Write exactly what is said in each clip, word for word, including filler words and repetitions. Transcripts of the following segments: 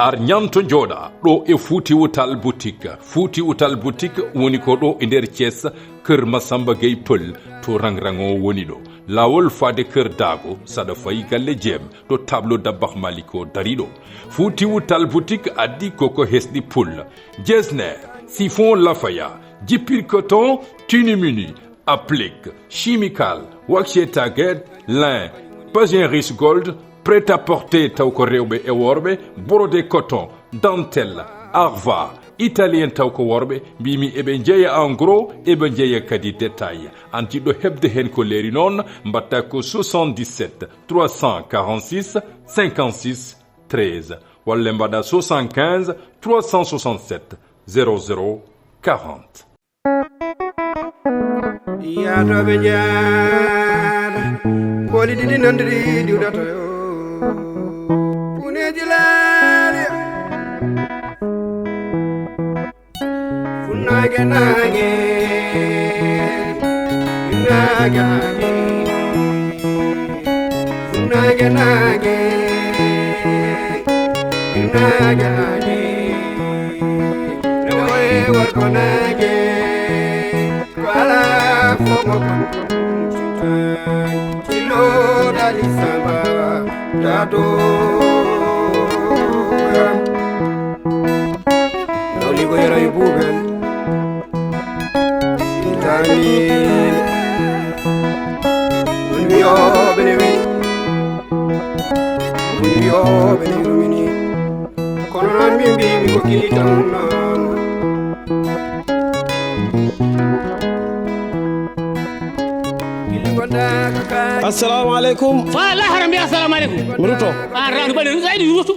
Ar ñanto jooɗa ɗo e Fuuti Wutal Boutique. Fuuti Wutal Boutique woni ko ɗo e nder Thiès, Kër Massamba Gueye Pël, to rang-rang o woni ɗo. Laawol faade Kër Daago, saɗa fayi galle Jeem, ɗo tableau Dabbaax Malik o dari ɗo. Fuuti Wutal Boutique addi koko hesɗi pul. Jesner, chiffon lafaya, jippir coton, tunimini, applique, chimical, waxé target, lin, pageris gold, prêt-à-porter taw ko rewɓe e worɓe, brodé coton, dentelle, arva, italien taw ko worɓe, mbimi eɓe jeeya en gros, eɓe jeeya kadi détail. An jiɗɗo heɓde hen ko leeri noon, mbatta ko soixante-dix-sept trois cent quarante-six cinquante-six treize, walla mbaɗa soixante-quinze trois cent soixante-sept zéro zéro quarante. Yaadooɓe njaada, kooli ɗiɗi nandiri diwdata yo. Puneeji laali. Funnaage naage, naage naage. Funnaage naage, naage naage. Rewo e worgo naage. Ko alaa fof mo kon kon. Tilo dali samba. Daado. Nawligo yero e buuɓe. Itani. Won wiyooɓe ne wi. Won wiyooɓe ne rumini. Kono noon min mbimi ko gili tan noon. Gili wondaaka kaani. Assalamu alaikum. Fa Allah haram bi assalamu alaikum. Mi rutto. A ran bale sai di rutto.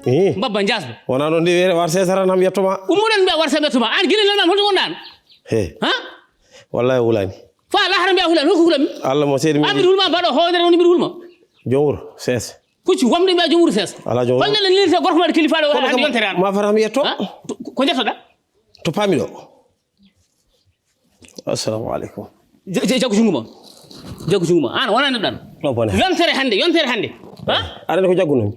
Eh. Mbabba jasba. Wona ɗon de wiyete war sesara nam yettoma. Ummuɗen mbiya war sesara yettoma. An gila nan holto wonɗan. He. Ha? Wallahi wulani. Fa Allah haram mbiya hulan, holko hulan mi? Allah mo seedi mi. Abdul hulma baɗo hoodere woni mbiɗa hulma. Jowuro ses. Kucci wamde mbiya jowuro ses. Ala jowuro. Holne ne lirte gorko maɗa kilifaɗo hande yontere an. Ma fata mi yetto. Ha? To, ko jettoɗa? To pami ɗo. Assalamu alaikum. Jaggu jungo ma. Jaggu jungo ma. An wona neɗɗan. No bone. Yontere hande, yontere hande. Ha? Aɗa andi ko jaggunomi?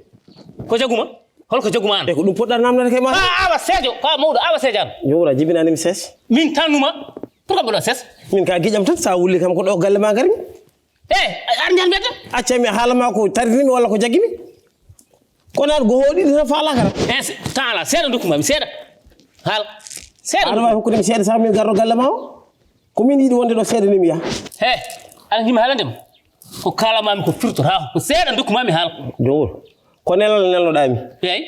Ko jagguma? Holko jagguma an? E ko ɗum poɗɗa namnata ke ma. Ka awa seejo, ka mawɗo awa seejo an. Jowra jibinani mi ses. Min tannuma. Pourquoi mboɗo ses? Min ka giƴam tan sa wulli kam ko ɗo galle ma gari. E ar njan mbiyata? Acca mi haala ma ko taritini mi walla ko jaggi mi. Kono an go hoɗi tan fa lakara. E tan ala seeɗa dokkuma mi seeɗa. Haal. Seeɗa. Aɗa wawi hokkude mi seeɗa sa min garɗo galle ma o. Ko min yiɗi wonde ɗo seeɗa ni mi yaha. He, aɗa gimi haalande mo. Ko kaalamami ko firtotako. Ko seeɗa dokkuma mi haala. Jowuro. Ko nelal nelnoɗami. Eyi.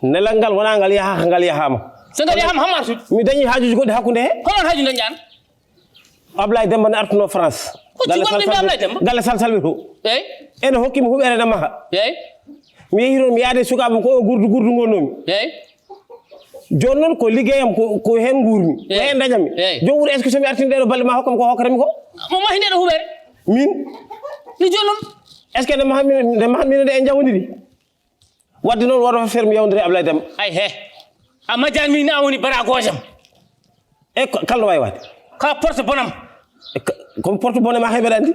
Nelal ngal wona ngal yahaka ngal yahama. So ngal yahama hamar sud. Mi dañi haajuji goɗɗi hakkude he. Holon haaju dañɗan? Ablaye Demba ne artuno France. Ko ci wonde mbi Ablaye Demba. Galle sal salwi to. Eyi. Ene hokki mi huɓere ne maha. Eyi. Mi yehi toon mi yaade sukaɓe ko o gurdu gurdu gonnomi. Eyi. Joni noon ko liggeyam ko, ko hen guurmi. Ko eyi. Hen dañami. Eyi. Jom wuuro est-ce que somi artini ɗeɗo balɗe ma hokkam ko hokkatami ko? Mo mahi ndeɗo huɓere. Min. Ni joni noon. Est-ce que nde mahammi nde mahammi nde en jawodiri? Wadde noon woto ferme yawdiri Ablaye Demba. Ay he. A majani min a woni bara gojam. E ko kalno wawi wade? Ka porte bonam. E ka- komi porte bone ma hay mbeɗa andi.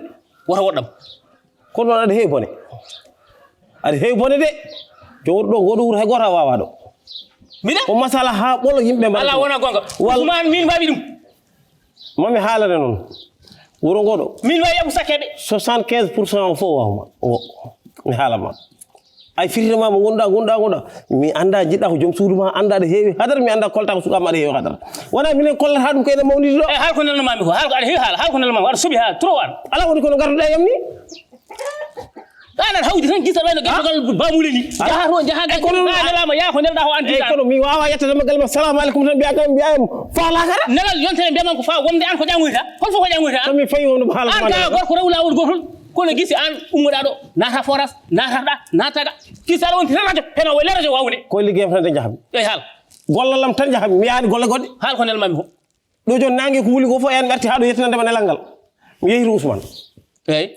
Woto woɗɗam. Kono noon aɗa heewi bone. Aɗa heewi bone de. Jowor ɗo goɗo wuro hay goto a wawa ɗo. Miɗa? Ko masala ha ɓolo yimɓe mbaɗa. Ala wona gonga. Wal- Ousmane min mbawi ɗum. Mami haalane noon. Wuro ngoɗo. Min wawi Abou Sakeɓe. Soixante-quinze pour cent o fof wawma. O mi haalama. Ay firtema mo gonɗa gonɗa gonɗa. Mi anda jiɗɗa ko joom suudu ma anda aɗa heewi hadara mi anda kolta ko suka ma aɗa heewi hadara. Wona minen kollata ɗum ko ene mawnidi ɗo. E haal ko nelno mami ko haal ko aɗa heewi haal haal ko nelno mami aɗa suuɓi haal trop an. Ala woni kono garduɗa yam ni. Ɗan aɗa hawdi tan gisa wayno gertogal bamule ni. Jaha to jaha e kono ɗum nelama ya ko nelɗa ko an. E kono mi wawa yettade maggal ma salamu aleykum tan mbiya kam mbiya em fa lakara. Nelal yontere mbiyamam ko fa wonde an ko ƴaŋoyta hol fof ko ƴaŋoyta an. Komi fayi wonde ko haala an ka gorko rew lawol gotol. Kono gisi an ummoɗa ɗo nata foras nata ɗa nata ga. Gisa aɗa wonti tan radio heno wele radio wawde. Ko liggeyam tan de jahami. Eyi haal. Gollalam tan jahami mi yaani golle goɗɗe. Haal ko nelmami ko. Ɗo joni nangue ko wuli ko fof en mi arti ha ɗo yettinandema nelal ngal. Mi yehi to Ousmane. Eyi.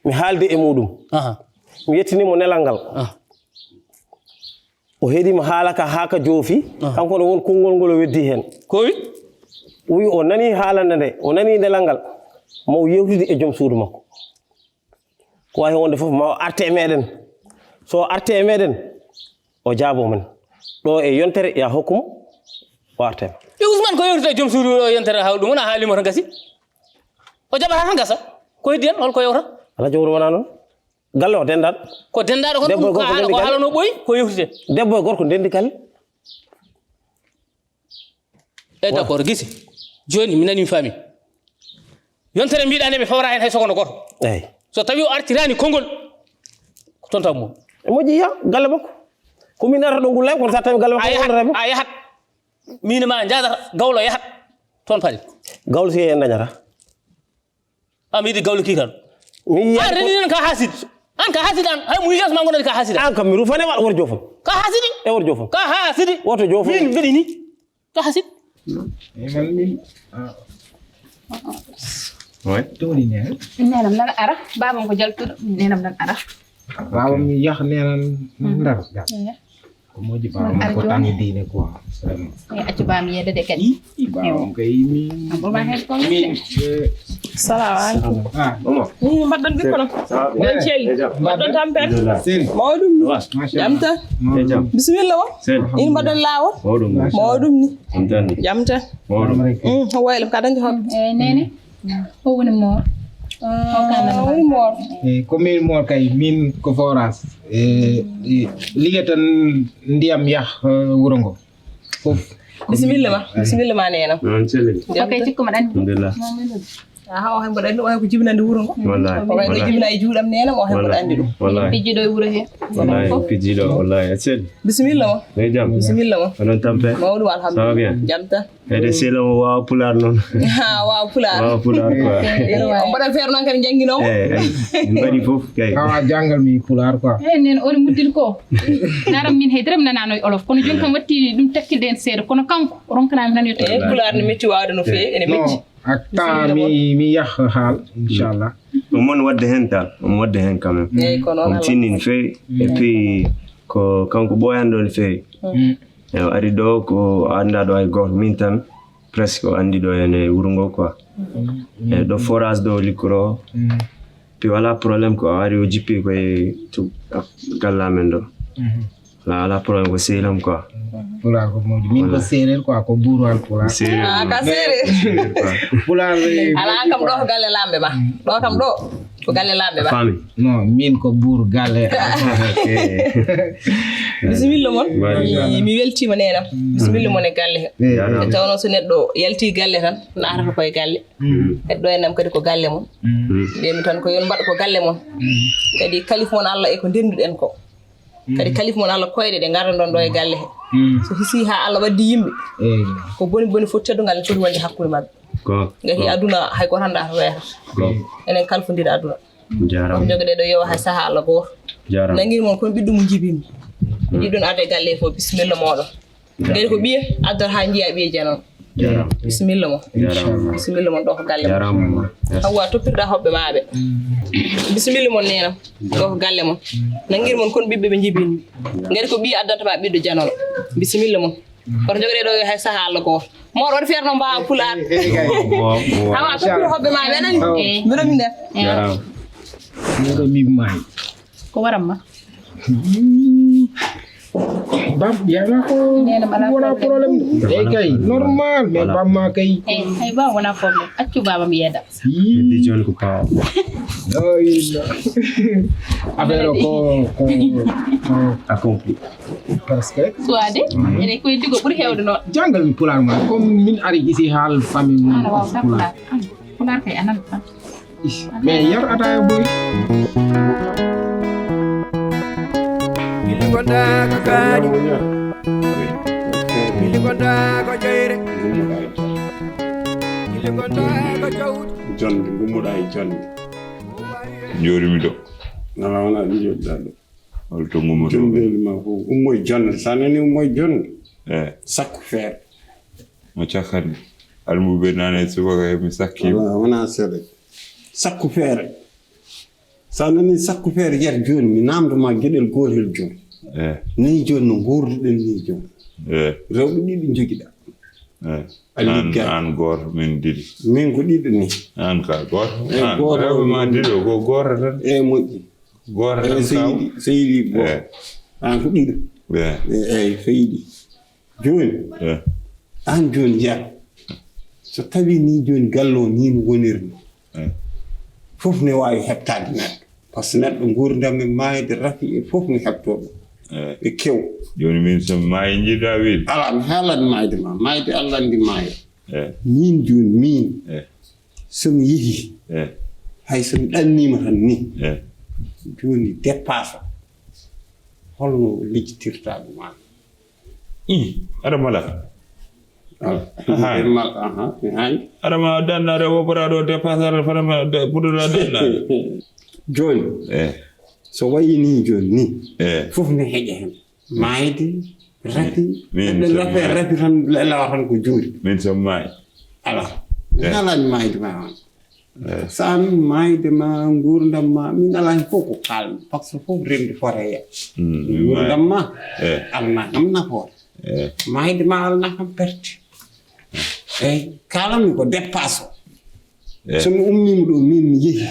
Mi haalde e muɗum. Aha. Mi yettinimo nelal ngal. Ah. O heɗima haala ka ha ka joofi. Ah. Kanko ne won konngol ngol o weddi hen. Ko wi? O wi o nani haalande nde o nani nelal ngal. Ma o yewtidi e joom suudu makko. Ko wawi wonde fof ma o arte e meɗen. So o arte e meɗen. O jaabo min. Ɗo e yontere ya hokkum o artema. Ɓe Ousmane ko yewtata e joom suudu o yontere haw ɗum wona haalimo tan gasi. O jaɓata tan gasa. Ko heddi hen holko yewta? Ala jowro wona noon. Galle o dendaɗo. Ko dendaɗo kon Debbo e ɗum ko gorko haala ko dendi galle. Haalano ɓoyi ko yewtite. Debbo e gorko dendi galle. Eyi d'accord gisi. Joni mi nani mi faami. Yontere mbiɗa nde ɓe fawra hen hay sokono goto. Eyi. So tawi o artirani konngol ko toon taw mum. E moƴƴi ya galle makko. Ko min arata ɗo ngulla kono sa tawi galle makko. A yahat a yahat. Min ma jadata gawlo yahat. Toon paari. Gawlo si en dañata. A mi yiɗi gawlo kiitan. Min yiya. An reni nan ka hasidi. An ka hasidi an hay mu yiyas ma gonani ka hasidi. An kam mi rufane wal wor jofam. Ka hasidi. E wor jofam. Ka hasidi. Woto jofam. Min mbiɗi ni. Ka hasidi. Nenam nan ara babam ko jaltuɗo nenam nan ara. Babam yah nenan ndar. Ko moƴƴi babam ko tangde diine quoi. Vraiment. Accu bam yedde de kadi. Babam kay min. Boma hen ko. Salamu aleykum. Ah, mama. Ni mbaɗɗon ɓikkono. On celli. Mbaɗɗon tampere. Mawɗum ni. Jam tan. Bisimilla o. In mbaɗɗon laawol. Mawɗum ni. Jam tan. Waylo ka dañde hoɓɓe. Nene. O woni moor. Woni moor. Ko min moor kay min ko forage. Ligge tan ndiyam yah wuro ngo. Fof. Bisimilla ma. Bisimilla ma nena. On celli. Ko kay cikko mbaɗa andi. Alhamdulillah. Aha o hay mbaɗa andi o hay ko jibinande wuro ngo. Wallahi. O hay ko jibina e juuɗam nena o hay mbaɗa andi ɗum. Wallahi. Pijjiɗo e wuro he. Wallahi pijjiɗo wallahi a celli. Bisimilla ma. Nde jam. Bisimilla ma. Onon tampe. Mawɗum alhamdulillah. Ça va bien. Jam tan. Eyde sehil am o wawa pulaar noon. Ha wawa pulaar. Wawa pulaar quoi. On mbaɗat feere noon kadi jannginoomo. Eyi en mbaɗi fof kay. Awa janngal mi pulaar quoi. Eyi nen on muddin ko. Naram min hay dara mi nanano e olof kono jooni kam watti ɗum takkilde en seeɗa kono kanko ronkanami tan yetto. Eyi pulaar ne metti wawde no feewi ene metti. Ak temps mi mi yah haal inchallah. Omon wadde heen tan omo wadde heen quand même. Eyi ko noon omo tinni no feewi et puis ko kanko ɓooyani ɗo no feewi. Eyi o ari ɗo ko o anndaa ɗo hay gooto min tan presque o anndi ɗo ene wuro ngo quoi. Eyi ɗo forage ɗo likkoro o. Puis wala problème ko o ari o jippi koye to galle amen ɗo. Wala wala problème ko sehil am quoi. Pulaar ko moƴƴi min ko séeréer quoi ko buuru haalpulaar. Séeréer ah ka séeréer. Pulaar ala an kam ɗo ko galle lamɓe ma ɗo kam ɗo ko galle lamɓe ma. Fami. Non min ko buuru galle. Bisimilla mon. Mi weltima nenam. Bisimilla mon e galle he. Nde tawno so neɗɗo yalti galle tan naatata koye galle. Heddo en nam kadi ko galle mon. Mbiymi tan ko yon mbaɗ ko galle mon. Kadi kalif mon Allah e ko ndenduɗen ko. Kadi kalif mon Allah koyɗe ɗe ngardandon ɗo e galle he. So hisi ha Allah waddi yimɓe ko boni boni fof teddungal ne foti wonde hakkude mabɓe. Gati aduna hay goto hannda to weeta. Enen kalfodira aduna. Jogoɗe ɗo yowa hay saaha Allah goto. Nangir mon kono ɓiɗɗo mum jibimi. Yiɗɗon arde galle he fof bisimilla moɗon. Gati ko ɓiye addata ha jiiya ɓiye janano. Bisimilla mon. Bisimilla mon ɗo ko galle mon. Hawwa toppirɗa hoɓɓe maɓe. Bisimilla mon nenam. Ɗo ko galle mon. Nangir mon kon ɓiɓɓe ɓe jibinmi. Gati ko ɓiye addanta ma ɓiɗɗo janano. Bisimilla mon. Koto jogade ɗo hay saaha Allah goto. Moɗo waɗi feere no mbawa pulaar. Awa toppir hoɓɓe maɓe anani. Mbiɗo mi nder. Mbiɗo mi maayi. Ko waran ma. Bam yana ko wona problème de. Eyi kay normal mais bamma kay. Eyi hay bam wona problème accu baba mi yeeda. Heddi joni ko pawa. Affaire o ko ko accompli. Parce que suwade ene koye digo ɓuuri hewde noon. Janngal mi pulaar ma comme min ari isi haal famille mum. Pulaar kay anan tan. Mais yar ataya boy. Gilli gonda ko kaani. Gilli gonda ko jeyre. Gilli gonda ko jawdi. Jonde gummuɗa e jonde. Jooɗimi ɗo. Ala wona ɗum jooɗiɗa ɗo. Holto gummuɗo. Jumbeeli ma fof ummo e jonde. Sa nani ummo e jonde. Eh. Sakku feere. Mo cakkani. Almuɓe nane subaka he mi sakki. Wona seeɗa. Sakku feere. Sa nani sakku feere yer jooni mi namdo ma geɗel gootel jooni. Eh. Ni jooni no nguurduɗen ni jooni. Eh. Rewɓe ɗiɗi jogiɗa. Eh. A ligga. An gooto min ɗiɗi. Min ko ɗiɗo ni. An ka gooto. Eh, an gooto rewɓe ma ɗiɗo ko gooto tan. Eh, moƴƴi. Gooto tan seydi seydi go. Eh. An ko ɗiɗo. Eyyi, so yiɗi. Jooni, aan jooni, Yero, so tawii nii jooni galle o nii no woniri nii, fof ne waawi heɓtaade neɗɗo. Par ce que neɗɗo, nguurndam e maayde, rafi e fof ne heɓtoo ɗum. E kew. Jooni min so mi maayi njiɗaa wiyde? Alaa, mi haalan maayde ma. Maayde Allah anndi maayo. Min jooni, min, so mi yehii, hay so mi ɗanniima tan nii, jooni dépasse o, holno lijjitirtaa ɗum aan? Ih, aɗa mala. Aɗa ma dannaade o, woppata ɗo dépasse, aɗa fotata dannaade. Jooni, so wayi nii jooni nii, fof ne heƴa heen. Maayde, rafi, min, min so rafi, maay- rafi tan, lawa tan ko juuri. Min so mi maayi. Alaa. Mi haalani maayde ma on. So aan maayde ma, nguurndam ma, min alaa heen fof ko kaalmi. Par ce que fof renndi fota e nguurndam ma. Alana kam nafoore. Maayde ma alana kam perte. Eyyi, kaalanmi ko dépasse o. So mi ummiima ɗo, min mi yehi,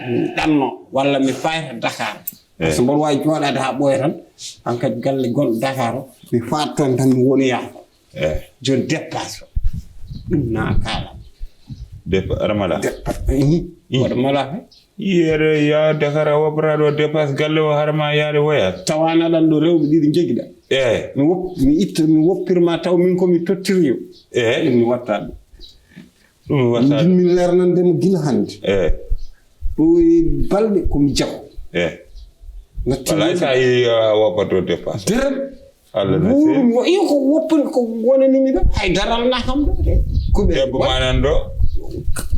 mi ɗanno, walla mi fayta Dakar. Par ce que mboɗo waawi jooɗaade haa ɓooya tan, hankadi galle gonɗo Dakar o, mi faat toon tan, mi wonoya. Jooni dépasse o, ɗum na kaala. Dépa-, aɗa mala? Dépa-, ihi. Waɗa mala he? Yeere ya Dakar a woppata ɗo dépasse galle o, hara ma yaade woya. Tawa an aɗa anndi ɗo rewɓe ɗiɗi njogiɗa. Mi wop-, mi itta, mi woppirma taw min ko mi tottiriyo. Ɗum mi watta ɗum. Ɗum mi watta. Min lernande mo gila hannde. Ɗo e balɗe ko mi jaho. Natti wala sa yi a woppato dépasse. Dere. Allah na wuuru mo, iyo, ko woppan, ko wonani mi ɗo. Hay dara alana kam ɗo de. Ko ɓe debbo ma nan ɗo.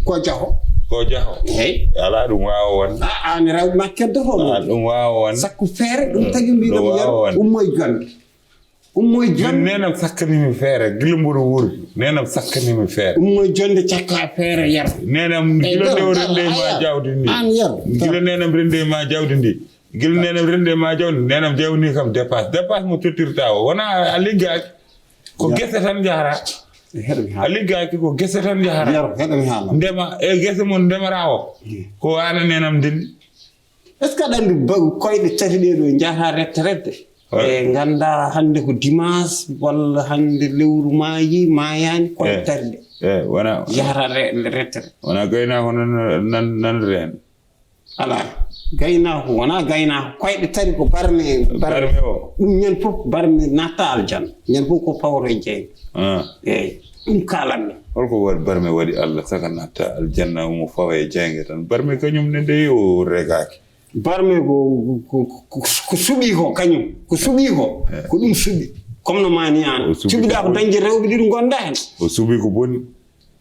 Ko jaho. Ko jaho. Hey. Ala ɗum waawa won. A, an rewɓe ma keddoto mo. Ala ɗum waawa won. Sakku feere, ɗum tagi mbiɗo mi Yero, ummoy jonde. Ummoy jonde. Nenam sakkani mi feere, gila mboɗo wuuri. Nenam sakkani mi feere. Ummoy jonde cakka feere, Yero. Nenam gila nde o rende ma jawdi ndi. An Yero. Gila nenam rende ma jawdi ndi. Gila nenam rende ma jawdi, nenam jawni kam dépasse. Dépasse mo tottirta o. Wona a liggaaki. Ko gese tan njahata. A liggaaki, ko gese tan njahata. Yero, heɗo mi haala. Ndema, e gese mon ndemata o. Ko an nenam ndeni. Est-ce que aɗa anndi ba-, koyɗe tati ɗe ɗo njahata rette rette? Ɓe ngannda hannde ko dimanche walla hannde lewru maayi, maayaani, koyɗe tati ɗe. Yahata re-, rette rette. Wona gaynaako nan, nan, nan reen. Alaa, gaynaako, wona gaynaako, koyɗe tati ko barme, barme. Barme o. Ɗum ñande fof barme natta aljanna. Ñande fof ko pawro e jeynge. Eyyi, ɗum kaalanmi. Holko waɗi barme waɗi Allah saka natta aljanna, omo fawa e jeynge tan? Barme kañum ne dey o regaaki. Barme ko, ko, ko, ko suɓi ko kañum. Ko suɓi ko. Ko ɗum suɓi. Comme no mani an. Cuɓiɗa ko dañde rewɓe ɗiɗo ngonda heen. O suɓi ko boni.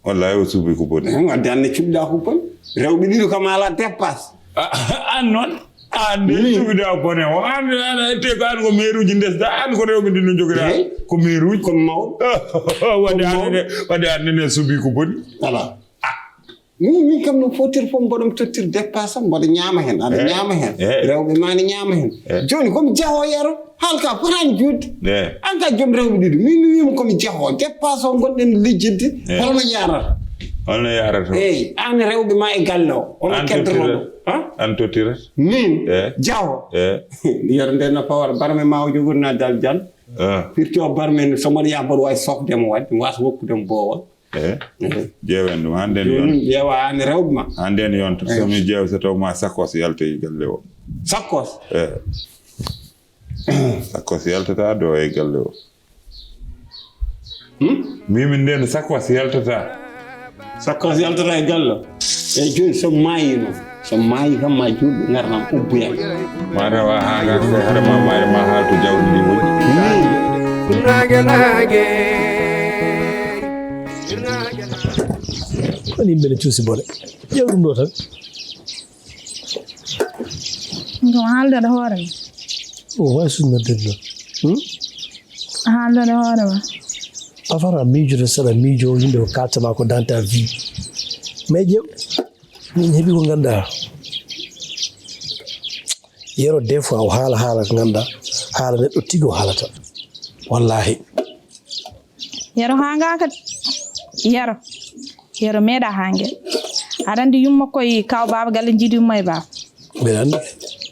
Wallahi o suɓi ko boni. Wadde an ne cuɓiɗa ko boni. Rewɓe ɗiɗo kam ala dépasse. An noon. An de cuɓiɗa bone o. An, an, te ko an ko meeruuji ndesda. An ko rewɓe ɗiɗo jogiɗa. Ko meeruuji. Ko mawɗo. Wadde an ne, wadde an ne suɓi ko boni. Ala. Min, min kam no fotiri fof mboɗo mi tottir dépasse am, mboɗo ñaama heen, aɗa ñaama heen. Rewɓe ma ne ñaama heen. Jooni ko mi jaho Yero, haalka fotaani juutde. An ka joom rewɓe ɗiɗo, min mi wiima ko mi jaho, dépasse o ngonɗen lijjidde, holno yarata? Holno yarata? Eyyi, an rewɓe ma e galle o, hono keddotoɗo? An tottirat? Min, jaho. Yero nde no pawar, barme ma o jogori na dal jan. Firti o barme, so mboɗo yaha mboɗo waawi sokde mo waɗde, mi wasa wokkude mo boowal. Ƴeewen ɗum, hannde ne yonta. Ƴeewa an rewɓe ma. Hannde ne yonta. So mi ƴeew, so taw ma sakkos yalta e galle o. Sakkos? Sakkos yaltata ɗo e galle o. Min, min nden sakkos yaltata. Sakkos yaltata e galle o. Eyyi, jooni so maayino. So maayi kam ma juulɓe ngar nan ubboya. Ma rewa haa ngar se hara ma maari ma haaltu jawdi ndi woni. Naage naage. Woni yimɓe ne cuusi bone. Ƴeew ɗum ɗo tan. Ngam haalde ɗo hoore ma. O wawi sunna debbo. Hmm? A haalde ɗo hoore ma. A fara miijude saɗa miijo yimɓe ko kalta ma ko dans ta vie. Mais ƴeew. Min heɓi ko ngannduɗaa. Yero, des fois o haala haala ko ngannduɗaa, haala neɗɗo tigi o haalata. Wallaahi. Yero haangaaka de. Yero. Yero meeɗa haange. Aɗa anndi yumma koye kaw baaba galle njiidi yumma e baaba. Mbeɗa anndi.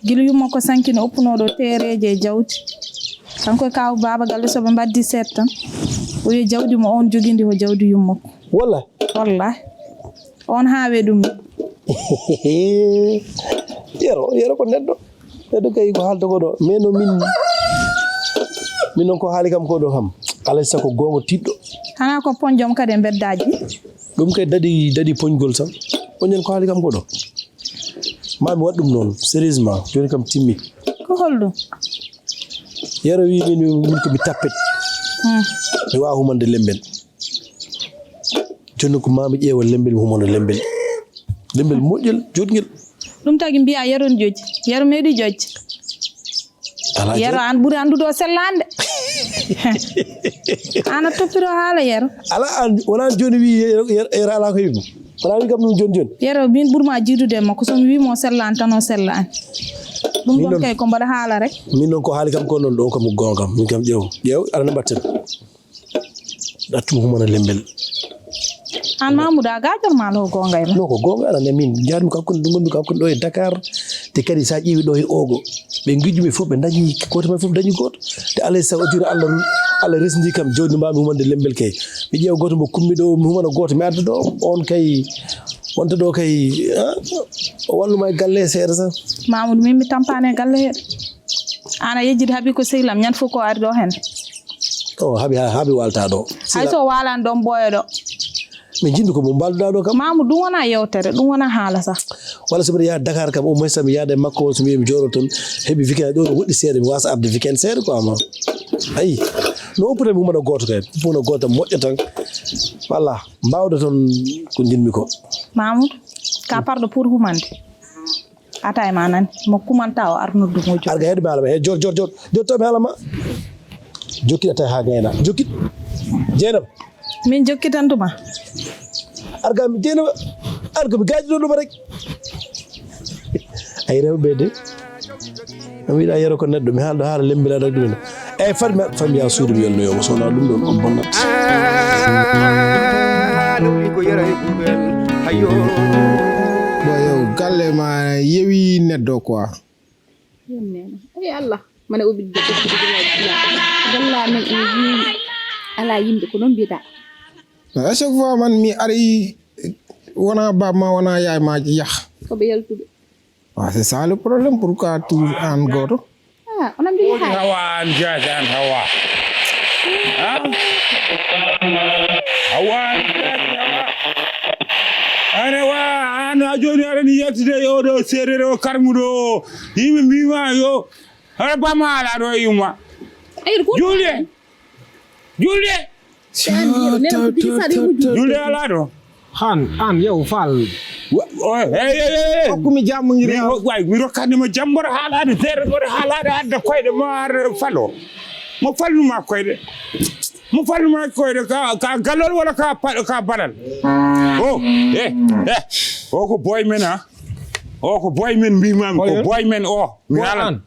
Gila yumma ko sankino oppunooɗo teereeje e jawdi. Kanko e kaaw baaba galle, so ɓe mbaddii seeɗa tan, o wiya jawdi mo oon jogindi ko jawdi yummako. Walla? Wallahi. On haawe ɗum ni. Yero, Yero ko neɗɗo. Neɗɗo kay ko haalta ko ɗo. Mais no min, min noon ko haali kam ko ɗo kam. Alay sago goonga tiiɗɗo. Xanaa ko poñjom kadi e mbeddaaji? Ɗum kay daɗi, daɗi poñgol tan. Oñen ko haali kam ko ɗo. Ma mi waɗ ɗum noon, sérieusement. Jooni kam timmi. Ko holɗum? Yero wi min, min ko mi tappet. Hmm. Mi waawa humande lembel. Jooni ko ma mi ƴeewa lembel, mi humano lembel. Lembel moƴƴel, joɗngel. Ɗum tagi mbiya Yero ne joji. Yero meeɗi jojje. Alaa Yero, jooni. An ɓuri anndude o sellaande. An a toppiro haala Yero. Alaa an, wonaa jooni wi Yero, Yero, Yero alaa ko heɓi mo. Wonaa wi kam ɗum jooni jooni. Yero, min ɓurma jiidude e makko. So mi wi mo o sellaani tan o sellaani. Ɗum Min ɗon noon kay ko mbaɗa haala rek. Min noon ko haali kam ko noon ɗo kam ko goonga kam. Min kam ƴeew. Ƴeew, aɗa ne mbatten. Ɗattum humana lembel. An Mamoudou a gaajor ma lo goonga e ma. No ko goonga aɗa ne min njaarmi ko hakkunde ɗum ngonmi ko hakkunde ɗo e Dakar. Te kadi sa ƴeewi ɗo e ogo. Ɓe ngijjumi fof ɓe dañi gooto men fof dañi gooto. Te alay sa otino Allah Allah resndi kam jawdi mbami humande lembel kay. Mi ƴeewa gooto mo kummi ɗo mi humana gooto mi adda ɗo on kay wonta ɗo kay ah, o walluma e galle seeɗa tan. Mamoudou min mi tampani e galle heeɗa. An a yejjiti haaɓi ko sehlam ñande fof ko ari ɗo heen. O haaɓi haaɓi walta ɗo. Hay so walani ɗon ɓooya ɗo. Min jiɗmi ko mo mbalduɗa ɗo kam. Mamoudou ɗum wona yewtere ɗum wona haala sah. Walla so mbiɗa yaha Dakar kam au moins tan mi yaada e makko on so mi wiya mi jooɗo toon heɓi weekend ɗo no woɗɗi seeɗa mi wasa arde weekend seeɗa quoi ma. Ayi no opputa mi humana gooto kay. Humana gooto tan moƴƴa tan. Walla mbawɗo toon ko jiɗmi ko. Mamoudou ka parɗo pour humande. Ata e ma nani mo kumanta o ar noddu mo jor. Arga heɗo mi haala ma he jor jor jor jor to mi haala ma. Jokkit ata ha gayna jokkit. Jeynaba. Min jokkitantuma. Arga mi Jeynaba. Arga mi gaaji ɗo ɗuma rek. Ay rewɓe de. Mi wiɗa Yero ko neɗɗo mi haalɗo haala lembila ɗo ɗum. Eyyi fat mi fat mi yaha suudu mi yolnoyoma so wona ɗum ɗon on bonnat. Ɗum ko Yero e Google. Hayyo. Bon yow galle ma yewi neddo quoi. Yonnema. Ey Allah. Mana o ɓiɗɗo ɓiɗɗo ɓiɗɗo. Galla men e yewi. Ala yimɓe ko noon mbiyata. À chaque fois man mi ari wona bab ma wona yaay ma yah. Ko ɓe yaltuɓe. Ah, c'est ça le problème. Pourquoi toujours an goto? Ah, on a mis Woni hawa an jaati an hawa. Ha? Hawa an jaati hawa. Ane wa an a joni aɗani yettude e oɗo seeɗere o karmuɗo o. Yimɓe mbima yo. Hoɗo bama ala ɗo e yumma. Julde. Julde. Julde alaa ɗo. Han an yow fal. Hokkumi jammo ngiri. Way mi rokkande mo jam mboɗo haalaade seeɗa mboɗo haalaade adda koyɗe mo ar falo. Mo falnuma koyɗe. Mo falnuma koyɗe ka ka galol wala ka ka balal. O e e o ko boy men ha. O ko boy men mbimami ko boy men o mi haalan.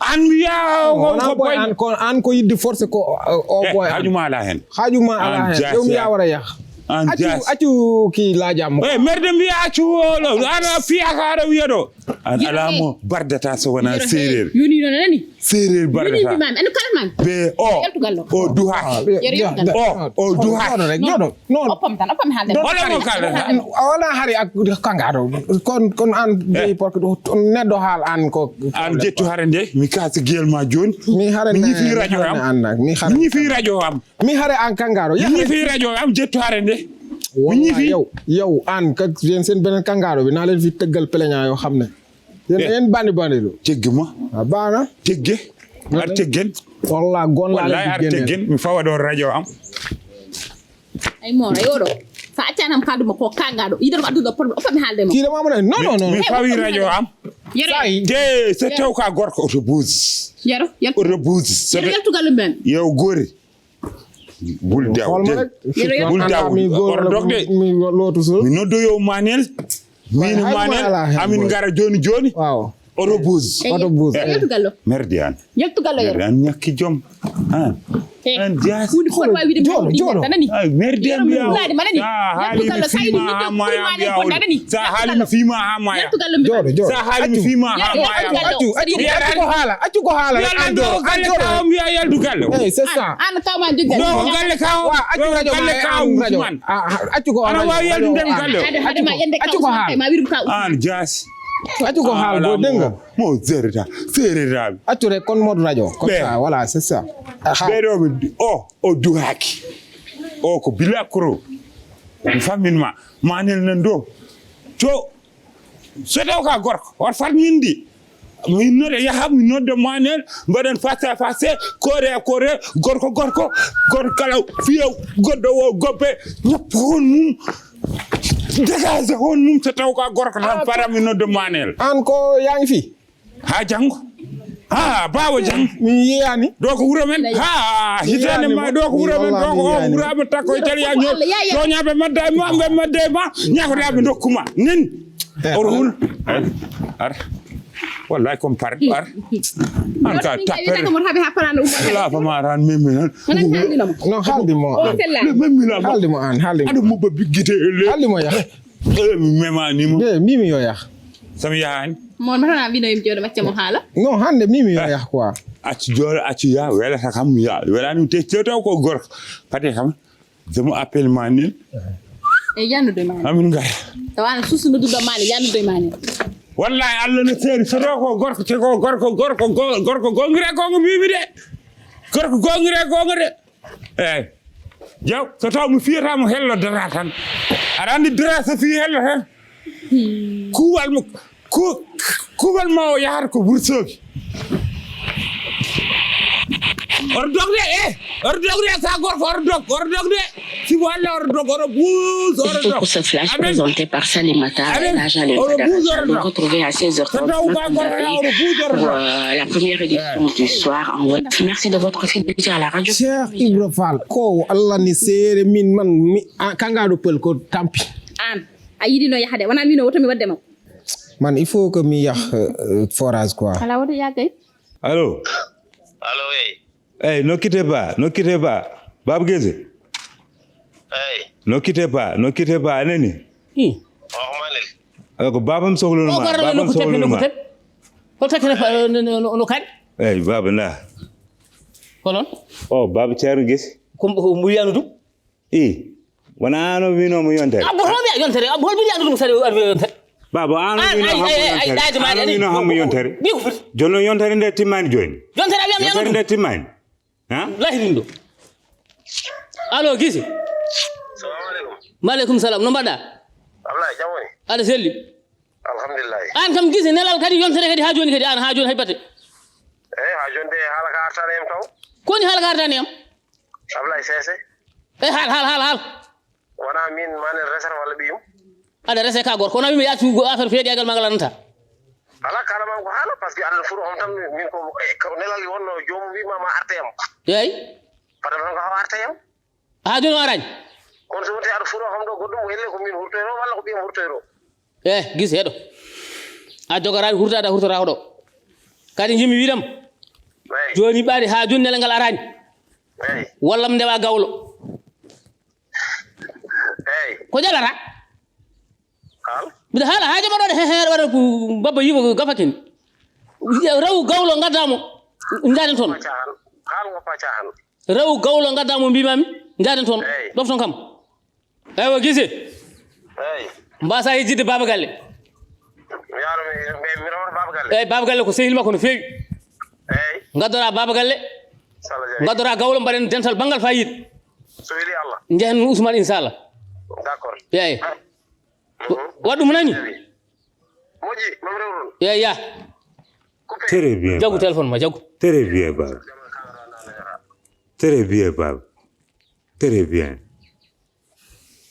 An mbiya o ko boy an ko an ko yidde forcé ko o boy an hajuma ala hen hajuma ala hen yow mi yawara yah. An jas accu ki lajam mo e merde mbiya accu o lo ana fiya ka ara wiya do. An ala mo bardata so wona serer yoni no nani serer bardata be o o duha o o duha. Non. Oppam tan oppam haalde. Wala mo kala. A wala hari ak kangado. Kon kon an jeyi porko do neddo haal an ko. An jettu hare nde mi kasi gel ma joni. Mi hare mi ñifi radio am. Mi hare mi ñifi radio am. Mi hare an kangado. Mi ñifi radio am jettu hare nde. Mi ñifi yow yow an ka jen sen benen kangado bi na len fi teggal plaignant yo xamne. Yen yen bandi bandi do. Teggi ma. A bana. Tegge. Ar teggen. Walla gon la. Walla ar teggen mi fawa do radio am. Ay mo rayo do. Sa accanam kaldu mo ko kanga do. Yidan addu do problème o fami halde mo. Kila mama non non non. Mi fawi radio am. Yere. Te se tew ka gorko oto buz. Yero yero. Oto buz. Yero yero tugal men. Yow gore. Bul daw. Bul daw. Oto dogde. Mi noddo yow manel. Min manel amin ngara joni joni. Waaw. Oto bus. Oto bus. Yaltu gallo. Merdi an. Yaltu gallo yero. An ñakki jom. An. An jaas. Hundi ko wawi wiide. Jooɗo, jooɗo. Tanani. Ay, merdi an biya. Ladi manani. Sa haali mi fima ha maya biya. Sa haali mi fima ha maya. Yaltu gallo. Jooɗo, jooɗo. Sa haali mi fima ha maya. Accu, accu, accu ko haala. Accu ko haala. Yalla an do jooɗo. Galle ka mbiya yaltu gallo. Eh, c'est ça. An kawma joggal. Do galle ka. Wa accu radio ma. Accu ko haala. Ana wawi yaltu den gallo. Accu ko haala. An jaas. Accu ko haal go denga. Mo zerda, zerda. Accu rek kon mode radio. Comme ça, voilà, c'est ça. Ɓeɗo o o duhaki. O ko bilakro. Mi fammin ma. Manel nan do. Co. So taw ka gorko. War fat mindi. Min node yaha min nodde manel. Mbaɗen face à face. Kore à kore. Gorko gorko. Gorko kala fiya goɗɗo o gobbe. Ñappo hon mum. Dégage hon mum so taw ka gorko tan para mi nodde manel. An ko yangi fi? Ha jango. Ha bawo jang. Mi yiyani. Do ko wuro men. Ha hitane ma do ko wuro men do ko wuro men takko itali ya ñoo. Toñabe madda e ma be madda e ma. Ñako dabe dokkuma. Nen. Oro hul. Ar. Wallahi comme par ar. An ka tapere. La fa ma ran meme nan. No haldi mo. Le meme la. Haldi mo an haldi. Ado mo babbi gite le. Haldi mo ya. Eh, mi memanimo. Be mimi yo yah. Sami yahani. Mon mata na bino im jodo macce mo hala. No hande mimi yo yah quoi. Acci jodo acci ya wela ta kam ya wela ni te te taw ko gorko. Pate kam. Je me appelle Manil. E yannude mani. Amin gar. Tawana susu no dudo mani yannude mani. Wallahi Allah no seri so ko gorko te ko gorko gorko gorko gongire gongo mimi de. Gorko gongire gongo de. Eyyi. Jaw, so taw mi fiyata mo hello dara tan. Aɗa andi dara so fi hello tan. Kuwal mo ku kuwal ma o yahata ko wursoki. Oto dogde e oto dogde sa gorko oto dog oto dogde. Si walla oto dog oto buus oto dog. Pour ce flash présenté par Salimata El Hadj Ali Badara Diallo, retrouvé à seize heures trente pour euh, la première édition du soir en wolof. Merci de votre fidélité à la radio. Cheikh Ibra Fall ko Allah ni seere min man mi kangaɗo pël ko tampi. An a yiɗino yahde wona min o woto mi wadde makko. Man il faut que mi yah euh, forage quoi. Ala woto yagay. Allo. Allo. Hey, ne quittez pas, ne quittez pas. Baba Guézé. Hey. Ne quittez pas, ne quittez pas, a nani? Hi. Oh, manel. Ako babam sohlo no ma, babam sohlo no ma. Ko takkene no kadi? Hey, baba na. Ko non? Oh, baba Thierno Guézé. Ko mbiyano dum? I wona ano wino mo yontere. Abbo ho mi yontere, abbo hol mi yanu dum sare o adwi yontere. Baba ano wino hammo yontere. Ano wino hammo yontere. Bi ko foti. Jonno yontere nde timmani joni. Yontere abiyam yanu. Yontere nde timmani. Ha? Lahirin do. Allo Guézé. Salamu alaikum. Wa alaikum salam. No mbaɗa? Ablaye jam woni. Aɗa selli. Alhamdulillah. An kam Guézé nelal kadi yontere kadi ha joni kadi an ha joni hay bate. Eh ha joni de hala ka artani em taw. Koni hala ka artani em? Ablaye Sese. Eh hal hal hal hal. Wona min manen resata walla ɓiyum. Aɗa rese ka gorko wona wimi yaccu affaire feeɗi agal magal ananta. Ala kala man ko haala parce que aɗa furo on tan min ko eh, ko nelal wonno joomum wima ma arte yam. Eyi. Fata tan ko hawa arte yam. Ha joni o arani. Kono so wonti aɗa furo kam ɗo goɗɗum o helle ko min hurtoyro walla ko ɓiyam hurtoyro. Eh gis heɗo. A jogarani hurtade a hurtata hoɗo. Kadi jimi wiɗam. Joni ɓaari ha joni nelal ngal arani. Wallam ndewa gawlo. Ko jalata? Mbiɗa haala ha jamaɗoɗe he heɗo waɗa ko babba yiwa ko gafakin. Rew gawlo gaddamo. Jaden toon. Rew gawlo gaddamo mbimami. Jaden toon. Ɗofton kam. Eywa Guézé. Mbasa yejjidde Baba Galle. Eyyi Baba Galle ko sehil makko no feewi. Gaddora Baba Galle. Gaddora gawlo mbaɗen dental banngal fayida. Jehen Ousmane inchallah. Eyyi. Waɗ ɗum nani. Eyyi ya. Très bien. Jagu téléphone ma jagu. Très bien Baba. Très bien Baba. Très bien.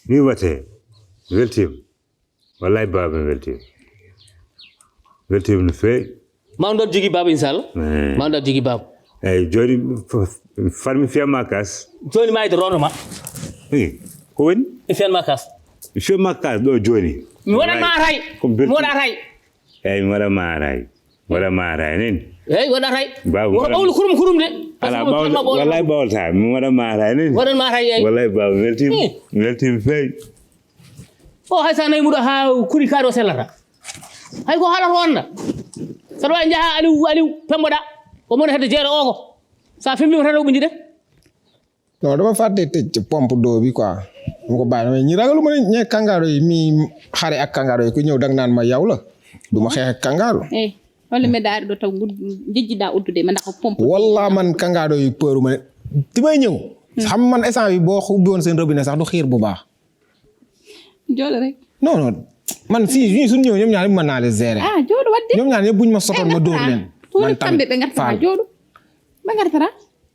Mi wate weltima. Wallahi baba mi weltima. Weltima no feewi. Mawɗo aɗa jogui baba inchallah. Mawɗo aɗa jogui baba. Eyyi joni fatmi fiyama kas. Joni ma ede rono ma. Ko woni? Mi fiyama kas. Mi fiyama kas ɗo joni. Mi waɗanma ray. Mi waɗa ray. Eyyi mi waɗanma ray. Waɗa maata enen. Eyi, waɗata e. Baaba, woto ɓawlu kurum kurum de. Ala ɓawla, wallahi ɓawlata. Mi waɗa maata enen. Waɗan maata e. Wallahi baaba, weltima. Hmm. Weltima feewi. O hay sa nayi muɗo ha kuri kaɗo sellata. Hay ko haalata o anda. Saɗa wawi jaaha Aliou, Aliou Pemboɗa. O moni hedde jeere o ko. Sa fimmi tan o ɓundi de. Non, dama fàtte tëj pompe d'eau bi quoi. Dama ko bàyyi, mais ñi ragaluma ne, ñe kàngaaro yi, mi xare ak kàngaaro yi, ku ñëw dang naan ma yow la. Du ma xeex ak kàngaaro. Eh, wala mi daari ɗo taw ngud-, jejjiɗa uddude ma ndax pompe. Walla man kàngaaro yi përu ma ne. Di may ñëw. Xam man instant bi boo ubbi woon seen robinet sax du xiir bu baax. Jooɗo rek. Non, non. Man si, si suñu ñëw ñoom ñaar mën naa leen gérer. Ah, jooɗo wadde. Ñoom ñaar ñëpp buñ ma sotoon ma dóor leen. Tuuri kamɓe ɓe ngartata jooɗo. Ɓe ngartata.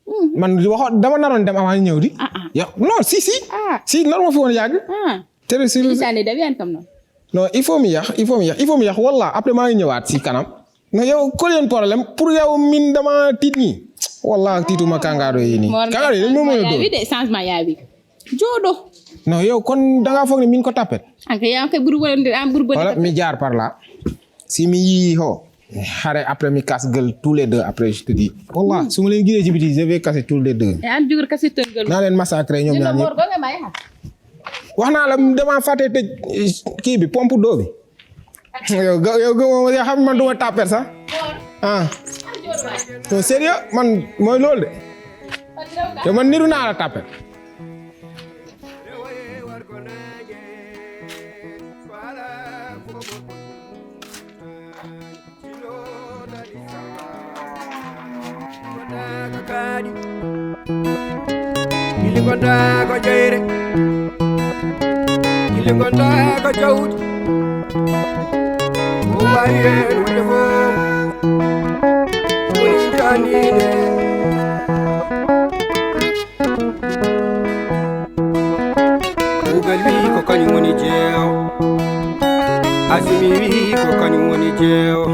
Hmm. Man waxoon dama naroon dem avant ñëw di. Ah, ah. Ya, non, si, si. Ah. Si, nar ma fi woon yàgg. Ah. Tere si. Isaani da wiyan kam noon. Non, il faut mi yax, il faut mi yax, il faut mi yax. Wallah, après maa ngi ñëwaat si kanam. Non, yow, ko leen problème? Pour yow, min dama tiit nii. Wallah, tiituma kàngaaro yi nii. Kàngaaro yi, moom mooy dóor. Yaawi de, changement yaawi. Jooɗo. Non, yow, kon da ngaa foog ne min ko tapet? Ak yaa kay ɓuri wonde, an ɓuri bonde. Wala mi jaar par là. Si mi yii ho. Xare après mi casse gueule tous les deux après, je te dis. Wallah, su ma leen gisee ci biti, je vais casser tous les deux. E an jugur casse ton gueule. Naa leen massacrer ñoom ñaar ñëpp. Wax naa la, dama fàtte tëj kii bi, pompe d'eau bi. Yow, ga-, yow, ga-, yow xam man duma tapet sax. Ah. T'es sérieux? Man mooy loolu de. Te man niru naa la tapet. Ili gonda ko jeyre, ili gonda ko jawdi. Ko wawi hen wonde fof, woni sutanide. Kuugal wi ko kañum woni jeewo. Asimi wi ko kañum woni jeewo.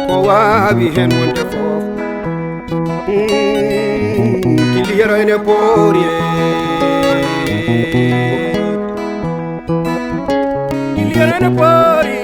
Ko waawi heen wonde fof. Mm, kili yero ene poori. Kili yero ene poori.